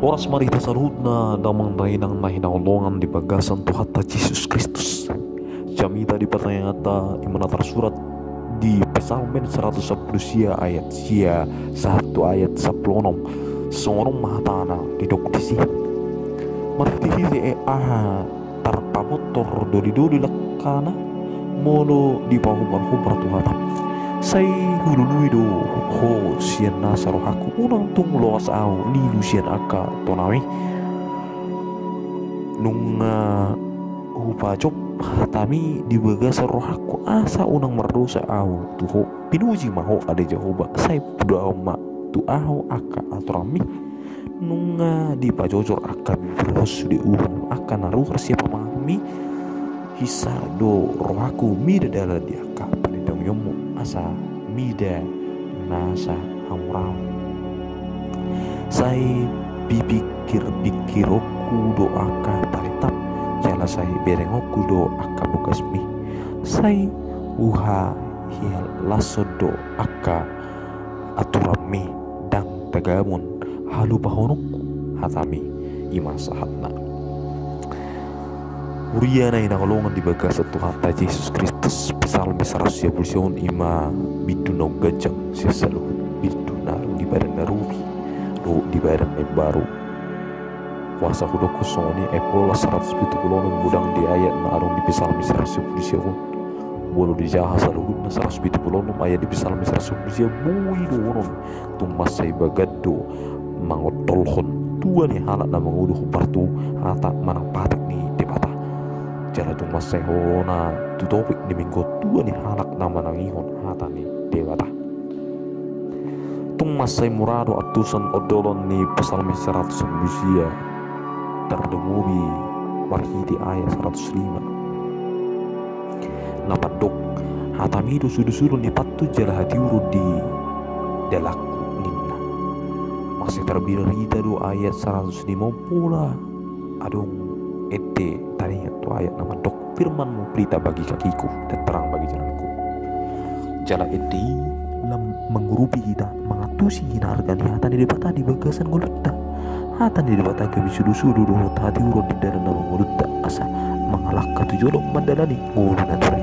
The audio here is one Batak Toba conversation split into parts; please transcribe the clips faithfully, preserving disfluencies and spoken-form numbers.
Horas ma di hita saluhutna damang dainang na hinaholongan di bagasan Tuhanta Jesus Kristus. Jamita di partangianganta i ma na tarsurat di Psalmen saratus sampulu sia ayat sia sahat tu ayat sampulu onom. Songon on ma hatana didok disi. Marhitehite aha tarpabotor dolidoli langkana molo dipahobarhobar Tuhanna. Sai hulului do ho sian nasa rohangku, unang tung loas ahu lilu sian angka tonami. Nunga hupajop hatami di bagasan rohangku asa unang mardosa ahu tu ho. Pinuji ma ho ale Jahowa, sai pudahon ma tu ahu angka aturanmi. Nunga dipajojor angka bibirhon sude uhum angka na ruhar sian pamanganmi. Hinsa do rohangku mida dalan di angka panindangionmu asa mida nasa hamoraon. Sai pipikirpikirhononku do angka parentam, jala sai berengonku do angka bogasmi. Sai huhahilason do angka aturanmi, ndang tagamon halupahononku hatami. I ma sahatna. Huria na hinaholongan di bagasan Tuhanta Jesus Kristus, Psalmen saratus sia pulu sia on i ma bindu naung ganjang sian saluhut bindu na adong di badan na robi dohot di badan na imbaru. Boasa hudokkon songon i? Ai pola saratus pitu pulu onom godang di ayat na adong di Psalmen saratus sia pulu sia on. Molo dijaha saluhutna saratus pitu pulu onom ayat di Psalmen saratus sia pulu sia, boi dohonon tung mansai bagan do mangondolhon tua ni halak na manguduhon partu hata manang patik ni Debata. Jala tung mansai hona tu topik ni minggu tua ni halak na manangihon hata ni Debata. Tung mansai mura do antusan ondolon ni Psalmen saratus sampulu sia, tarlumobi marhite ayat saratus lima. Na pandok, hatami do sudusudu ni pantun jala hatiuron di dalanku ninna. Mansai tarbirarita do ayat saratus lima on pola adong ende taringot tu ayat na mandok, firman-Mu pelita bagi kakiku dan terang bagi jalanku. Jala ende i lam mangurupi hita mangantusi hinarga ni hata ni Debata di bagasan ngolunta. Hata ni Debata gabe sudusudu dohot hatiuron di dalan na mangolunta asa mangalangka tu jolo mandalani ngolu na ture.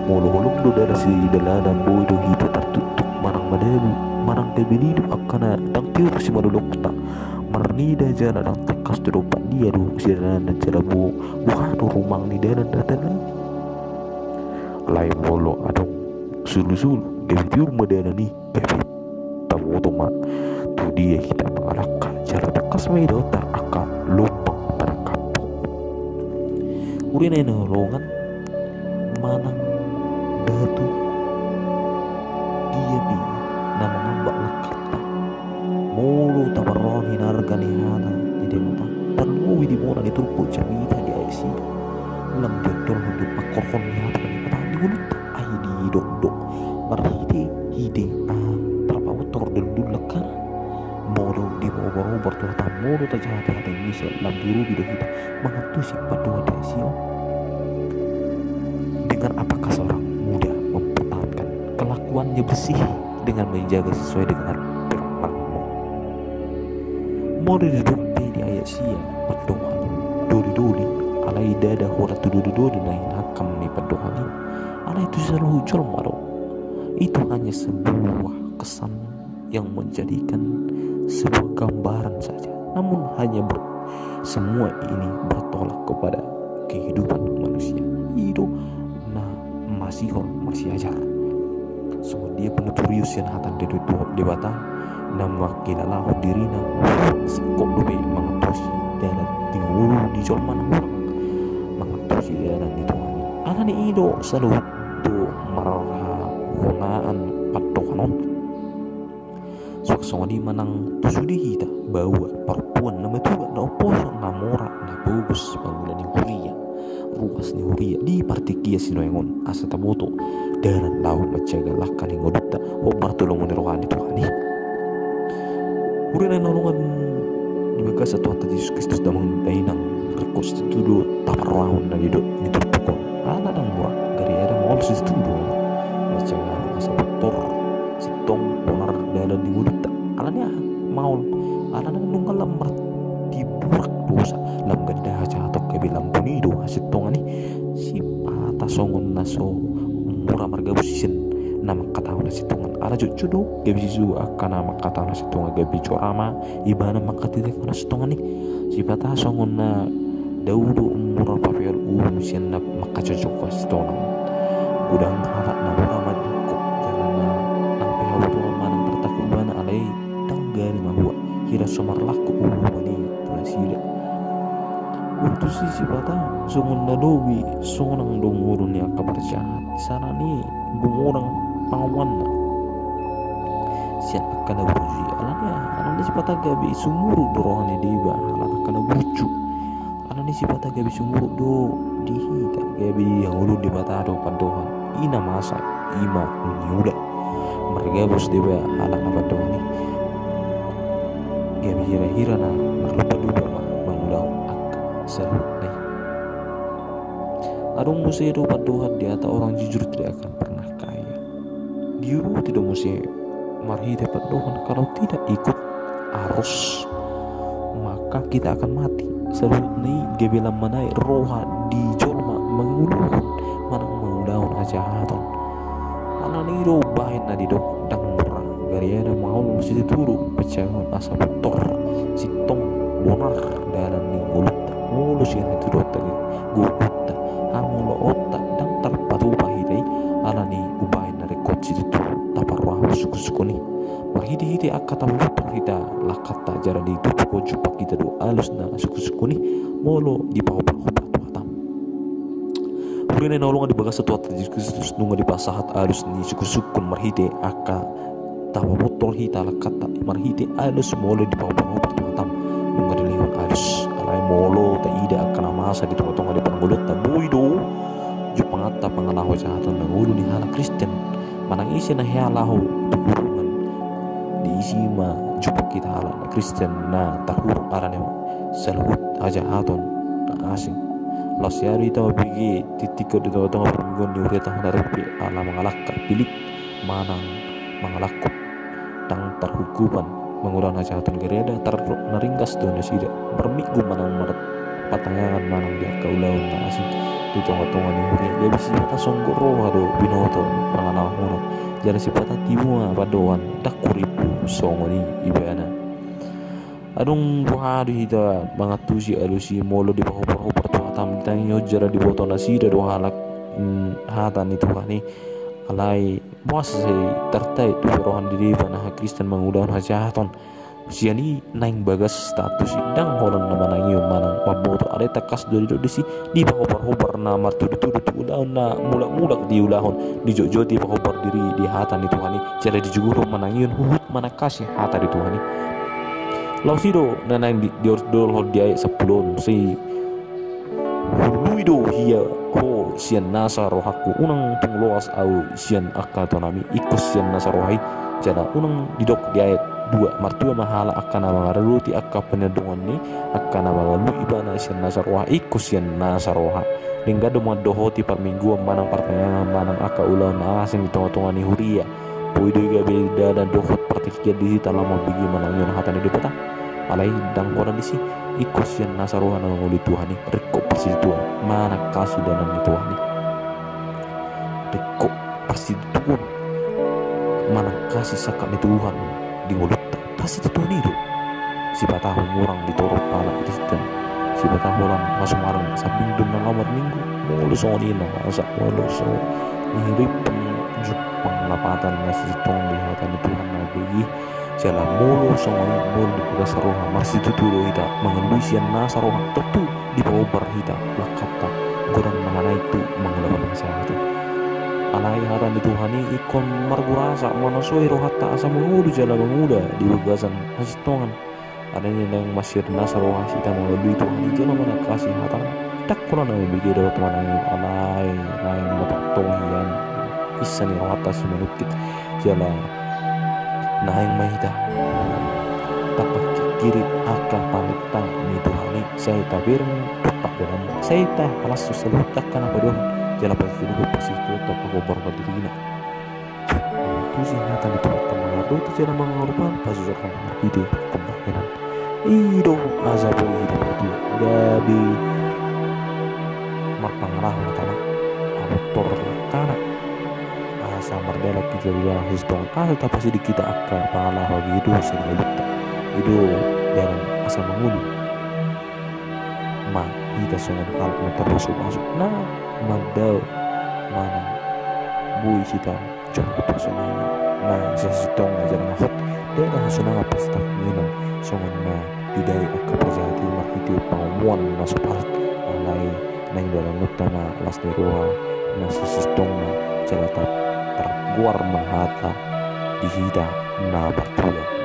Molo holong do dalan sidalanan, boi do hita tartuktuk manang madabu manang gabe lilu angka na ndang tiur simalolongta. Marnida jala ndang tangkas tu dompak dia do sidalanan jala boha do rumang ni dalan na tadalani. Alai molo adong sulusulu gabe tiur ma dalan i, gabe taboto ma tu dia hita mangalangka jala tangkas ma idaonta angka lombang panangkapon. Huria na hinaholongan, manang batu dia pe na mangambak langkanta. Molo taparrohahon hinarga ni hata ni Debata, tarlumobi di bona ni turpuk jamita di ayat sia, lam diondolhon do pangkorhon ni hata ni Debata di ngolunta. Ai didok do marhitehite aha tarpabotor dolidoli langkana. Molo dipahobarhobar Tuhanta, molo tajaha di hata Indonesia, lam diurupi do hita mangantusi pandohan ni ayat sia on. Dengan apakah seorang muda mempertahankan kelakuannya bersih dengan menjaga sesuai dengan firman-Mu? Molo didok pe di ayat sia pandohan dolidoli, alai ndada hona tu dolidoli na hinangkam ni pandohan i, alai tu saluhut jolma do. Itu hanya sebuah kesan yang menjadikan sebuah gambaran saja. Namun hanya ber-, semua ini bertolak kepada kehidupan manusia. I do na masihol marsiajar. Songon dia panuturion sian hata ni Debata, na mangkilalahon dirina, singkop dope mangantusi dalan di ngolu ni jolma na hurang, mangantusi dalan ni Tuhan i. Alani i do saluhut do marhahonaan pandohan on. Suang songon i ma nang tu sude hita, bahwa parpuan na matuba, na umposo, na mora, na pogos, pangula ni huria, ruas ni huria di partingkian sinuaeng on, asa taboto dalan laho manjaga langka ni ngolunta hombar tu lomo ni roha ni Tuhan i. Huria na hinaholongan di bagasan Tuhanta Jesus Kristus, damang dainang, ringkot situtu do taparrohahon na nidok ni turpuk on. Ala ndang mura, gari ada maol situtu do manjaga asa pintor, sintong, pola dalan di ngolunta. Alani aha? maol. Alana nunga lam martiburak dosa, lam ganda hajahaton, gabe lam buni do hasintongan i. Sipata songon na so mura margabus sian na mangkatahon hasintongan. Ala jotjot do gabe sisuhu angka na mangkatahon hasintongan, gabe jora ma ibana mangkatitahon hasintongan i. Sipata songon na dao do mura papeol uhum sian na mangkajojok hasintongan. Godang halak na mura mandingkop jala na nang pe habutuhon manang tartangkup ibana, alai ndang gari mahua hira so marlangkup uhum i tu nasida. Waktu si sipata songon na lobi sonang do ngolu ni angka parjahat, sana ni gumodang pangomoanna sian angka na burju i. Alani aha? Alani sipata gabe sumurut do roha ni deba halak angka na burju. Alani sipata gabe sumurut do di hita, gabe dihangoluhon Debata do pandohan. I na masa, i ma niula. Margabus deba halak na pandohan i, gabe hirahira na marlombadomba ma mangulahon angka saluhutna i. Adong muse do pandohan di hata, orang jujur tidak akan pernah kaya. Diuruti do muse marhite pandohan, kalau tidak ikut arus maka kita akan mati. Saluhutna i gabe lam manait roha di jolma manguluhon manang mangulahon hajahaton. Alani i do bahen na didok ndang mura gariada maol situtu do panjahon asa pintor sintong bonar dalan ni ngolunta. Molo sian hatudoonta, gogonta, hamoloonta ndang tarpatupa hita i, alani i bahen na ringkot situtu taparrohahon sungkunsungkun i. Marhitehite angka tapabotor hita langkanta jala ditutup jumpa hita do alus na sungkunsungkun i molo dipahobarhobar tu hatam. Huria na hinaholongan di bagasan Tuhanta Jesus Kristus, nunga dipasahat alus ni sungkunsungkun marhite angka tapabotor hita langkanta, marhite alus molo dipahobarhobar tu hatam. Nunga dilehon alus. Alai molo taida angka na masa di tongatonga ni parngoluonta, boi do jumpanganta pangalaho hajahaton na ngolu ni halak Kristen. Manang ise na hea laho tu hurungan, di si ma jumpang hita halak na Kristen na tarhurung alani saluhut hajahaton na asing. Laos asa hita mambege titik on di tongatonga parmingguon ni hurianta on, ala mangalangka pilip manang mangalangkup, ndang tarhungkupan mangulahon hajahaton gariada tar na ringgas do nasida marminggu manang marpatayangan manang di angka ulaon na asing di tongatonga ni huria. Gabe sipata songgop roha do binoto pangalaho muna, jala sipata tibu ma pandohan ndang hurimpu songon i ibana. Adong do hita mangantusi alus i molo dipahobarhobar tu hatam, ditangihon jala diboto nasida do halak, mm, hata ni Tuhan i. Alai boasa sai tartait dope roha ni deba na Kristen mangulahon hajahaton? Sian i naeng bagas status i, ndang holan na manangihon manang mamboto, alai tangkas do didok disi dipahobarhobar na martudutudu tu ulaon na mulakmulak diulahon, dijotjoti pahobar diri di hata ni Tuhan i, jala dijugurhon manangihon huhut manangkasi hata ni Tuhan i. Laos i do na naeng di, didokhon di ayat sampulu on, sai hulului do hian ho sian nasa rohangku, unang tung loas ahu sian angka tonami, ingkon sian nasa roha i. Jala unang didok di ayat dua, martua ma halak angka na mangaradoti angka pinandongan ni angka na mangalului ibana sian nasa roha, ingkon sian nasa roha. Denggan do mandohoti parmingguon manang partangiangan manang angka ulaon na asing di tongatonga ni huria. Boi do i gabe dalan dohot partingkian di hita laho mambege manangihon hata ni Debata. Alai ndang holan disi, ingkon sian nasa roha na mangoloi Tuhan i, ringkot parsitutuon manangkasi dalan ni Tuhan i. Ringkot parsitutuon manangkasi sangkap ni Tuhan di ngolunta. Parsitutuon i do. Sipata hurang di torop halak Kristen, sipata holan masumaran sambing do na laho marminggu, molo songon i na asa molo so nihiripan jumpang lapatan na sisintong di hata ni Tuhan na bege. Jala molo songon i, molo di bagasan roha marsitutu do hita mangalului sian nasa roha, tontu dipahobar hita langkanta godang manganai tu mangulahon hajahaton. Alai hata ni Tuhan i ingkon margurasa, manasoi rohanta asa mangolu jala mangula di bagasan hasintongan. Alani i naeng masian nasa roha hita mangalului Tuhan i jala manangkasi hatana. Ndang holan na mambege dohot manangihon, alai naeng matontongi hian insan ni rohanta simanungkun. Jala naeng ma hita tapangkingkiri angka parenta ni Tuhan i, sai tabereng dompak dalanna, sai tahalashon saluhut angka na padohan, jala parsitutuhon parsitutuhon tapagobar ma dirina. Tusi hata ni Tuhanta, mangaradoti jala mangarupa pasujur hamu marhite pambahenan. I do asa boi hita martua gabe marpangalaho hita ma, abotor langkana, asa mardalan hita di dalan hasitongan, asa tapasiding hita angka pangalaho age do sian ngolunta. I do dalan asa mangolu ma hita songon halak na tarpasupasu, na mandao manang boi hita jolo pasonangan na sasintongna jala na hot. Ndada hasonangan pasti tahinangi songon na didai angka parjahat i marhite pangomoan na so pasahat. Alai naeng dalanonta ma las ni roha na sasintongna jala tar-, targoar ma hata di hita na martua.